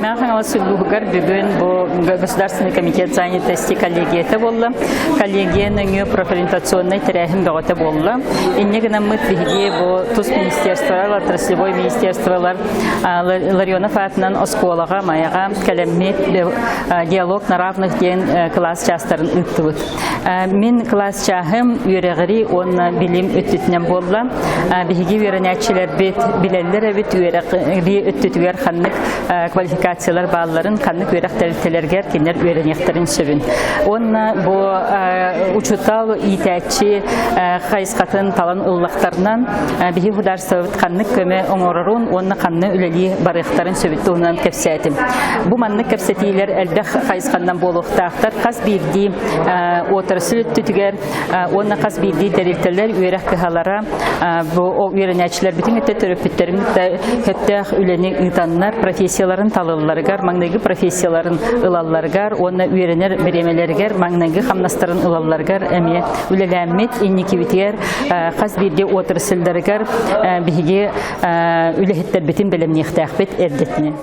Мэҥэ Хаҥалас улууһугар бүгүн бу Государственный комитет занятости коллегията буолла. Коллегия нөҥүө профориентационнай тэрээһин бөҕөтө буолла. Инньэ гынаммыт биһиги бу тус министерстволар, отраслевой министерстволар Ларионов аатынан оскуолаҕа, Майаҕа кэлэммит диалог на равных диэн кылаас чаастарын ыыттыбыт. Мин кылаас чааһым үөрэҕирии уонна билим өттүтүнэн буолла. Биһиги үөрэнээччилэрбит билэллэр эбит үөрэҕирии өттүтүгэр ханнык квалификациялар баалларын, ханнык үөрэх тэрилтэлэригэр кинилэр үөрэниэхтэрин сөбүн. Уонна бу учуутал, иитээччи хайысхатын талан ыллахтарынан биһиги художествобыт ханнык көмө оҥорорун уонна ханна үлэлии барыахтарын сөбүт туһунан кэпсээтим. Бу маннык кэпсэтиилэр элбэх хайысханнан буолуохтаахтар. Хас биирдии отрасль өттүтүгэр уонна хас биирдии тэрилтэлэр үөрэх кыһалара бу үөрэнээччилэрбитин кытта төрөппүттэрин кытта сөптөөх үлэни ыытаннар профессияларын талылларыгар, маҥнайгы профессияларын ылалларыгар уонна үөрэнэр бириэмэлэригэр маҥнайгы хамнастарын ылалларыгар эмиэ үлэлээммит инникибитигэр хас биирдии отрасльдарыгар биһиги үлэһиттэрбитин бэлэмниэхтээхпит эрдэтинэн.